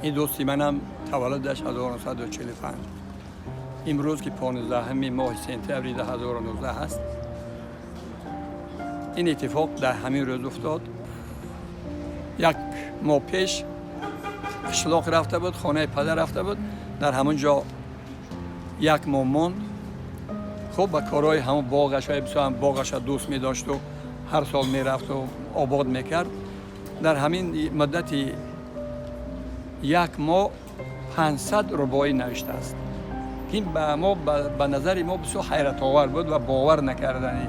Ин дӯсти манам таваллудаш 1945, имрӯз ки 15-ми моҳи сентябри 2019 аст, ин иттифоқ дар ҳамин рӯз уфтод. Як моҳ пеш қишлоқ рафта буд, хонаи падар рафта буд, дар ҳамон ҷо як моҳ монд. Хуб, ба корҳои ҳамон боғаш, бисёр боғаша дӯст медошту ҳар сол мерафту обод мекард. Дар ҳамин муддати як моҳ 500 рубоӣ навиштааст. Ин ба мо, ба назари мо бисёр ҳайратовар буд ва бовар накарданӣ.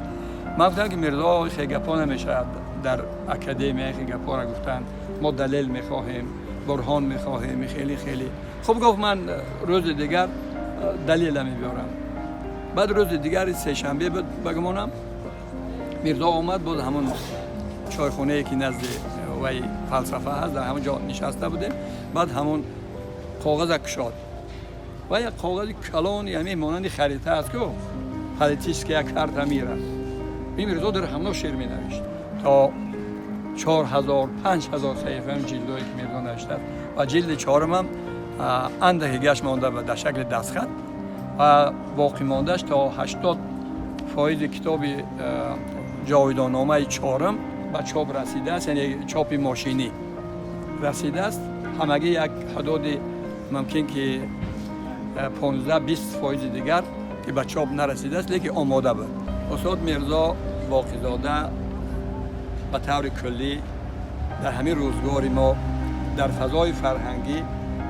Ман гуфтам, ки Мирзо, хе гапо намешавад, дар академия хе гапора гуфтанд, мо далел мехоҳем, бурҳон мехоҳем. Хеле хеле хуб, гуфт, ман рӯзи дигар далела мебиёрам. Баъд рӯзи дигари сешанбе буд, ба гумонам, Мирзо омад, боз ҳамон чойхонае, ки назди вай фалсафа ҳаст, дар ҳамон ҷо нишаста будем. Баъд ҳамон коғаза кушод ва як коғази калони ҳамин монанди харита аст ку, политическая карта мира. Ин Мирзо дар ҳамно шеър менавишт то 4000, 5000 саҳифаам ҷилдое, ки Мирзо навиштааст, ва ҷилди чорумам андаке гашт монда дар шакли дастхат ва боқӣ мондааш то 80 фоизи китоби ҷовидонномаи чорум ба чоп расидааст, яъне чопи мошинӣ расидааст. Ҳамагӣ як ҳудуди мумкин ки 15-20 фоизи дигар, ки ба чоп нарасидааст, лекин омода буд. Устод Мирзо Боқизода ба таври куллӣ дар ҳамин рӯзгори мо дар фазои фарҳангӣ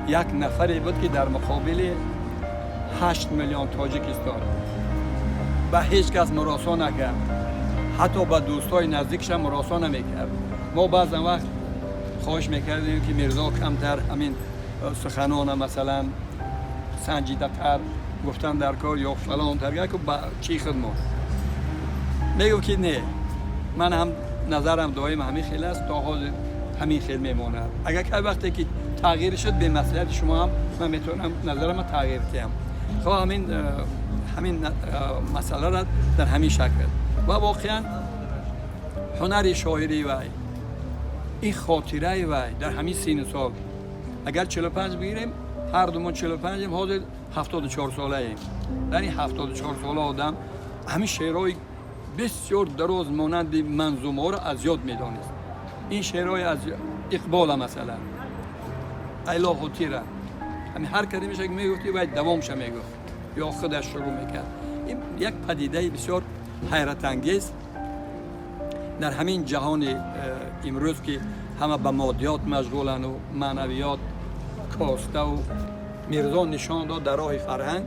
як нафаре буд, ки дар муқобили 8 миллион тоҷикистон ба ҳеҷ кас муросо накард, ҳатто ба дӯстҳои наздикашам муросо намекард. Мо баъзан вақт хоҳиш мекардем, ки Мирзо камтар ҳамин суханона, масалан, санҷидатар гуфтан дар кор ё фалонтар ку ба чӣ хидмат. Мегӯ, ки не, ман ҳам назарам доим ҳамин хел аст, то ҳозир ҳамин хел мемонад. Агар кай вақте ки тағйир шуд, бемаслиҳати шумо ҳам ман метавонам назарама тағйир диҳам. Хо ҳамин масъаларо дар ҳамин шакл ва воқеан ҳунари шоирии вай, ин хотираи вай дар ҳамин сину сол, агар 45 бигирем, ҳар думон 45-ем, ҳозир 74 солаем. Дар ин 74 сола одам ҳамин шеърҳои бисёр дароз монанди манзумаҳоро аз ёд медонист. Ин шеърҳои аз Иқбола, масалан, айлоҳу тира, ҳамин ҳар калимаша мегуфти, вай давомша мегуфт ё худаш шурӯъ мекард. Ин як падидаи бисёр ҳайратангез дар ҳамин ҷаҳони имрӯз, ки ҳама ба моддиёт машғулану маънавиёт коставу, Мирзо нишон дод дар роҳи фарҳанг,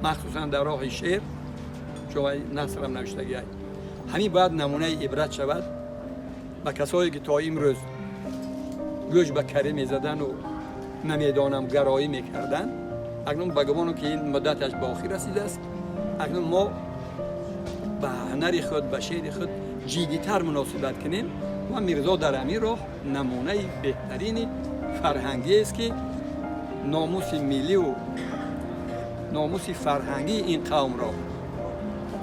махсусан дар роҳи шеър, ҷои насрам навиштагиай. Ҳамин бояд намунаи ибрат шавад ба касое, ки то имрӯз гӯш ба карӣ мезадану намедонам гароӣ мекарданд. Акнун ба гумонам, ки ин муддаташ ба охир расидааст. Акнун мо ба ҳунари худ, ба шеъри худ ҷиддитар муносибат кунем ва Мирзо дар ҳамин роҳ намунаи беҳтарини фарҳангиест, ки номуси милливу номуси фарҳангии ин қавмро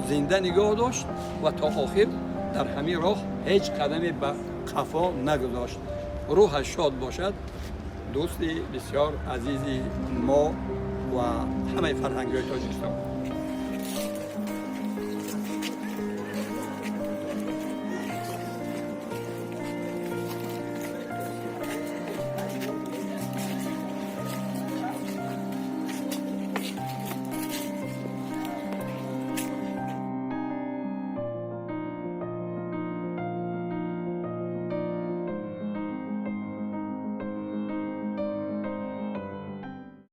зинда нигоҳ дошт ва то охир дар ҳамин роҳ ҳеҷ қадаме ба қафо нагузошт. Рӯҳаш шод бошад, дӯсти бисёр азизи мо ва ҳамаи фарҳангиҳои Тоҷикистон.